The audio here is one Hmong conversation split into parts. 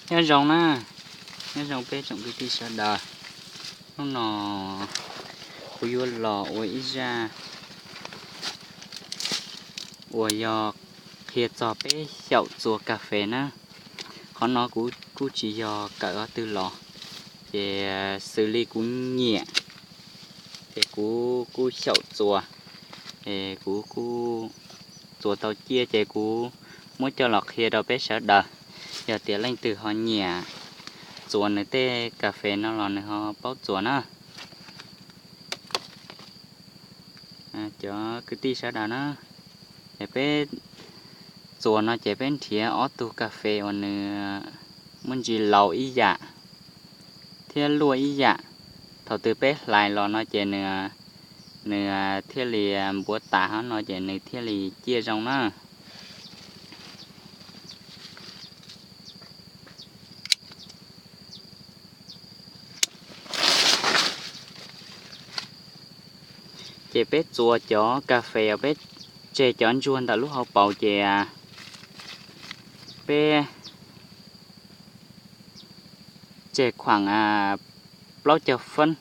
Nyob zoo na, nyob zoo peb tsoom kwv tij sawv daws. Hnub no kuv yuav los ua ib zaj uas yog qhia txog peb xyaum txuas kas fes na. Qhov no kuv kuj tsis yog kawm qhov twg los, ces xws li kuv nyiam, ces kuv kuj xyaum txuas, es kuv kuj txuas tau ciaj ces kuv muab coj los qhia rau peb sawv daws. Yog tias leej twg ho nyiam txuas nws tej kas fes no los nws ho paub txuas na. Cov kwv tij sawv daws na, es peb txuas no ces peb nrhiav ob tug kas fes uas nws muaj ntsis laus ib yam thiab luaj ib yam. Thaum twg peb hlais los no ces nws, nws thiaj li npuav tas hov no ces nws thiaj li ciaj zoo na. Ces peb txuas cov kas fes uas peb tseg cov ntsuag ntawm lub hauv paus ces peb tseg khuam plaub caug feeb,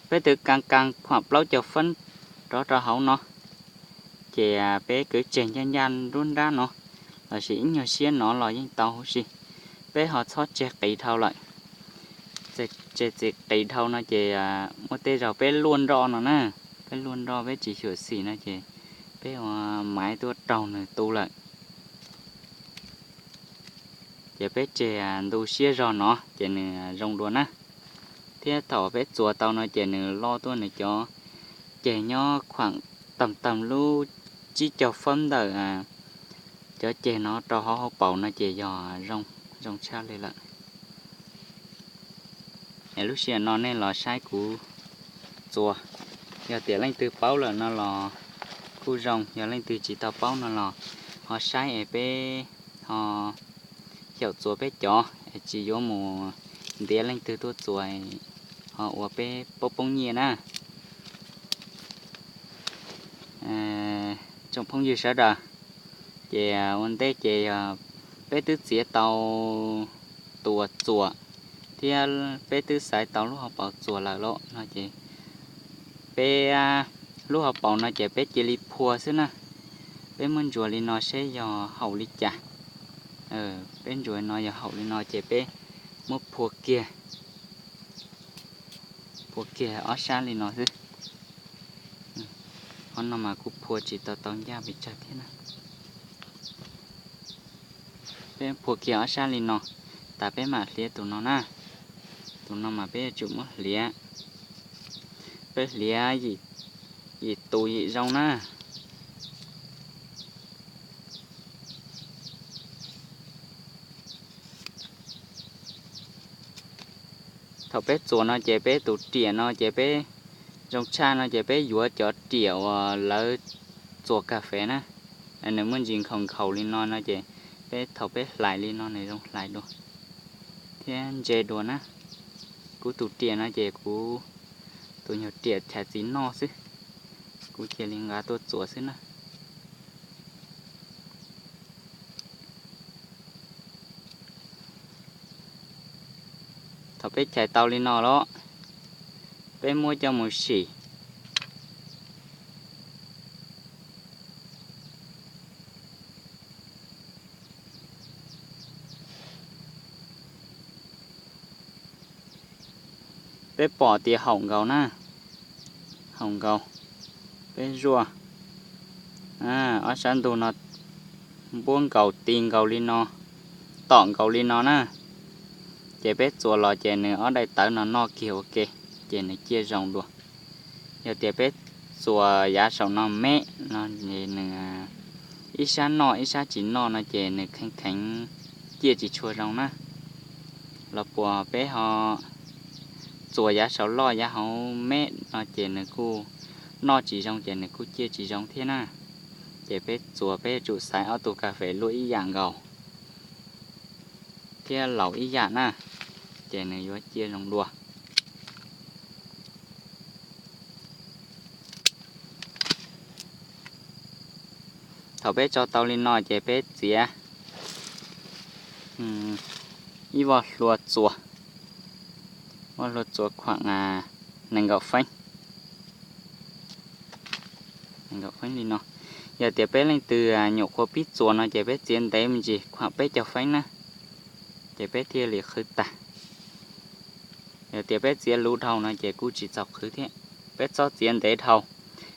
peb twv ka ka khuam plaub caug feeb rov rau hauv no. Ces peb kwv tseg ncaj ncaj nruab nrab no, lossis ib nyuag siab no los yeej tau huv si. Peb ho txhob tseg qis dhau lawm. Tseg txim qis dhau no ces muaj tej zaug peb luaj nroj no na, peb luaj nroj peb tsis xyuam xim no ces peb ua maiv tuaj raug nws tu lawm. Ces peb tseg ntu siab zog no ces nws zoo dua na. Thiab thaum peb txuas tau no ces nws loj tuaj nws cov ceg nyob khuam tag tag lub tsib caug feeb ntawm cov ceg no rau hauv hauv paus no ces yog zoo tshaj li lawm. Es lub sij hawm no nej los saib kuv txuas, yog tias leej twg paub lawm no los kuj zoo, yog leej twg tsis tau paub no los ho saib es peb ho xyaum txuas peb cov es tsis yuav mus ntiav leej twg tuaj txuas ho ua peb poob poob nyiaj na. Tsoom phooj ywg sawv daws, ces ua ntej ces yog peb twb txiav tau tuas txuas thiab peb twb xaiv tau lub hauv paus txuas lawm los no ces peb lub hauv paus no ces peb cia li phua xwb na. Peb muab ntsuas li no seb yog haum li cas. Peb ntsuas no yog haum li no ces peb muab phua kiag, phua kiag ob sab li no xwb. Qhov no mas kuv phua tsis tau tau ncaj pes tsawg thiab na. Peb phua kiag ob sab li no, tas peb mam hliav tus no na. Tus no mas peb yuav tsum muab hliav, peb hliav yim tus yim zoo na. Thaum peb txuas no ces peb tus riam no ces peb zoo tshaj no ces peb yuav cov riam uas lawv txuas kas fes na, nws muaj ntsis nkhaus nkhaus li no no ces peb thaum peb hlais li no nws zoo hlais dua thiab ntse dua na. Kuv tus riam no ces kuv tus nyuag riam chais txiv noj xwb, kuv cia li nqa tuaj txuas xwb na. Thaum peb chais tau li no los, peb muab coj mus sim. Peb pom tias haum nkaus na, haum nkaus. Peb zuaj ob sab ntug no, npuab nkaus ti nkaus li no, tom nkaus li no na. Ces peb txuas los ces nws ob daim tawv no noj kiag ua ke, ces nws ciaj zoo dua. Yog tias peb txuas yav saum no me no, nws ib sab noj ib sab tsis noj no ces nws kheev kheev ciaj tsis tshua zoo na. Los puas peb ho txuas yav saum loj yav hauv me no ces nws kuj noj tsis zoo ces nws kuj ciaj tsis zoo thiab na. Ces peb txuas peb yuav tsum xaiv ob tug kas fes luaj ib yam nkaus thiab laus ib yam na, ces nws yuav ciaj zoo dua. Thaum peb tso tau li no ces peb txiav, ib voj hlua txuas, voj hlua txuas khuam nees nkaum feeb, nees nkaum feeb li no. Yog tias peb leej twg nyuam qhuav pib txuas no ces peb txiav ntev me ntsis khuam peb caug feeb na, ces peb thiaj li qhwv tag. Yog tias peb txiav luv dhau no ces kuj tsis txaus qhwv thiab. Peb txhob txiav ntev dhau,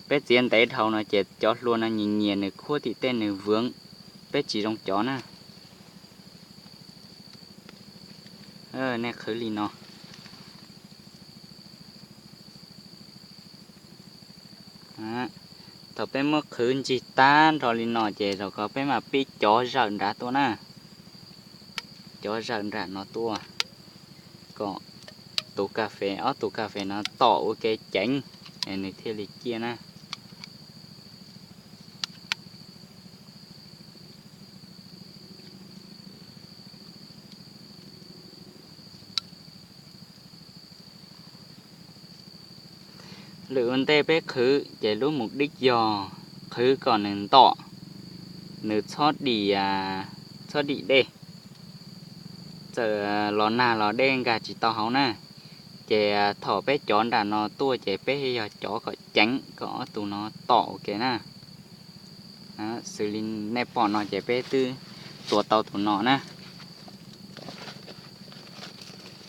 peb txiav ntev dhau no ces cov hlua no nyias nyias nws khuab tim tej nws vwv, peb tsis zoo cov na. Nej qhwv li no. Thaum peb muab qhwv ntsig tag nrho li no ces zaum kov peb mam pib cov zawm nrad tuaj na. Cov zawm nram no tuaj, kom tus kas fes, ob tug kas fes no tom ua ke ceev, nws thiaj li ciaj na. Lwm ua ntej peb qhwv ces lub mus dib yog qhwv kom nws ntom, nws txhob dim, txhob dim dej, txawm los nag los dej nkag tsis tau hauv na. Ces thaum peb cov nram no tuaj ces peb yog cov kom ceev kom ob tug no tom ua ke na. Xws li nej pom no ces peb twb txuas tau tus no na.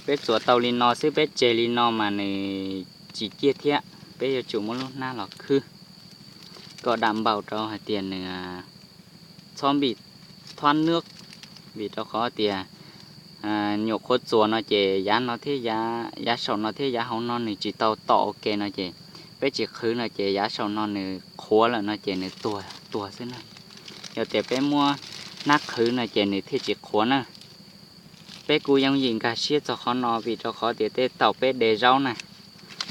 Peb txuas tau li no xwb peb tseg li no mas nws tsis ciaj thiab, peb yuav tsum muab lub hnab los khwb kom dam npaum rau hais tias nws txhob npim thob nwb, vim rau qhov tias nyuam qhuav txuas no ces yav no thiab, yav saum no thiab yav hauv no nws tsis tau tom ua ke no ces peb tsis qhwv no ces yav saum no nws qhuav lawm no ces nws tuag tuag xwb na. Yog tias peb muab hnab qhwv no ces nws thiaj tsis qhuav na. Peb kuj yooj yim nkag siab txog qhov no vim rau qhov tias tej thaum peb de zaub na,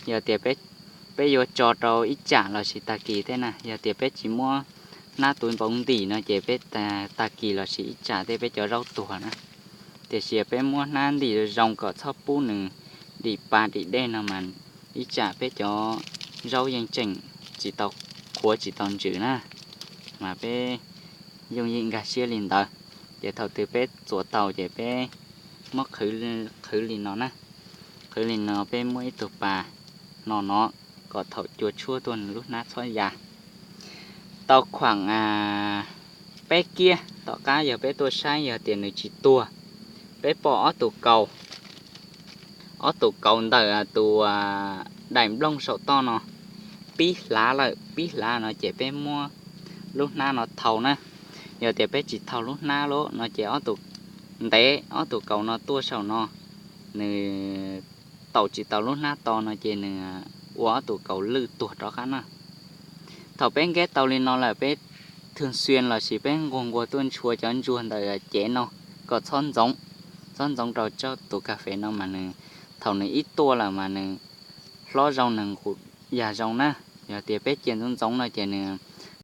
yog tias peb yuav tso rau ib tsam lossis tag kis tej na, yog tias peb tsis muab hnab tuv npaum ntim no ces peb tag kis lossis ib tsam tej peb cov zaub tuag na. Tiam sis peb muab hnab ntim zoo kom txhob pub nws dim pa dim dej no mas ib tsam peb cov zaub yeej tseem tsis tau qhuav tsis tau ntsws na. Mas peb yooj yim nkag siab li ntawd. Ces thaum twg peb txuas tau ces peb muab qhwv li no na. Qhwv li no peb muab ib tug pas hno no kom thaum cua tshuab tuaj nws lub hnab txhob ya. Tau khuam peb kiab tom qab yog peb tuaj saib yog tias nws tsis tuag, peb pom ob tug kaus, ob tug kaus ntawm tus daim nplooj saum toj no pib hlav lawm, pib hlav no ces peb muab lub hnab no thau na. Yog tias peb tsis thau lub hnab lawm no ces ob tug ntev ob tug kaus no tuaj saum no, nws taum tsis tau lub hnab to no ces nws ua ob tug kaus lwj tuag rov qab na. Thaum peb nkeb tau li no lawm peb thwj xuaj lossis peb nquag nquag tuaj ntshua cov ntsuag ntawm cev no kom txhob ntxoov, txhob ntxoov rau tus kas fes no mas nws, thaum nws ib tuaj lawm mas nws hlob zoo nws nqus yag zoo na. Yog tias peb cia ntxoov ntxoov no ces nws